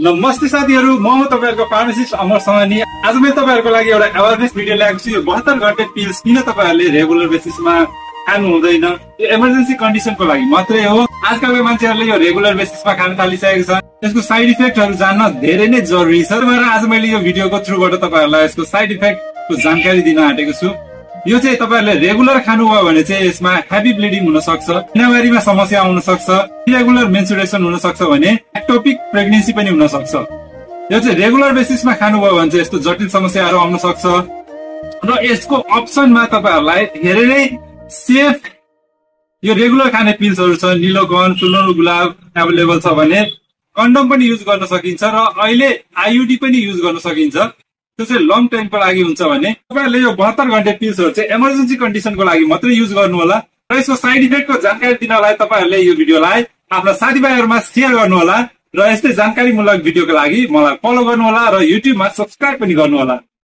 नमस्ते साथीहरु, म तपाईहरुको फार्मासिस्ट अमर समानी। आज मैले तपाईहरुको लागि एउटा अवेरनेस भिडियो ल्याएको छु। यो 72 घण्टे पिल्स किन तपाईहरुले रेगुलर बेसिसमा खानु हुँदैन, यो इमर्जेन्सी कन्डिसनको लागि मात्रै हो। आजकलको मान्छेहरुले यो रेगुलर बेसिसमा खान थालिसकेको छ। यसको साइड इफेक्टहरु जान्न धेरै नै जरुरी छ। र आज मैले यो भिडियोको थ्रुबाट तपाईहरुलाई यसको साइड इफेक्टको जानकारी दिन आँटेको छु। यो चाहिँ तपाईहरुले रेगुलर खानुभयो भने चाहिँ यसमा हेभी ब्लिडिङ हुन सक्छ, महिनावारीमा समस्या आउन सक्छ, इरेगुलर मेन्सुरेसन हुन सक्छ भने एक्टोपिक प्रेग्नेन्सी पनि हुन सक्छ। यो चाहिँ रेगुलर बेसिसमा खानुभयो भने चाहिँ यस्तो जटिल समस्याहरू आउन सक्छ। र यसको अप्सनमा तपाईहरुलाई धेरै नै सेफ यो रेगुलर खाने पिल्सहरू छ। निलोगन, फुलुरो गुलाब एभाइलेबल छ भने कन्डम पनि युज गर्न सकिन्छ र अहिले आईयुडी पनि युज गर्न सकिन्छ। त्यो चाहिँ लङ टाइमको लागि हुन्छ भने तपाईहरुले यो 72 घण्टे पिल्सहरू चाहिँ इमर्जेन्सी कन्डिसनको लागि मात्रै युज गर्नु होला। र यसको साइड इफेक्टको जानकारी दिनलाई तपाईहरुले यो भिडियोलाई आफ्ना साथीभाइहरुमा शेयर गर्नु होला। र यस्तै जानकारीमूलक भिडियोको लागि मलाई फलो गर्नु होला र युट्युबमा सब्स्क्राइब पनि गर्नु होला।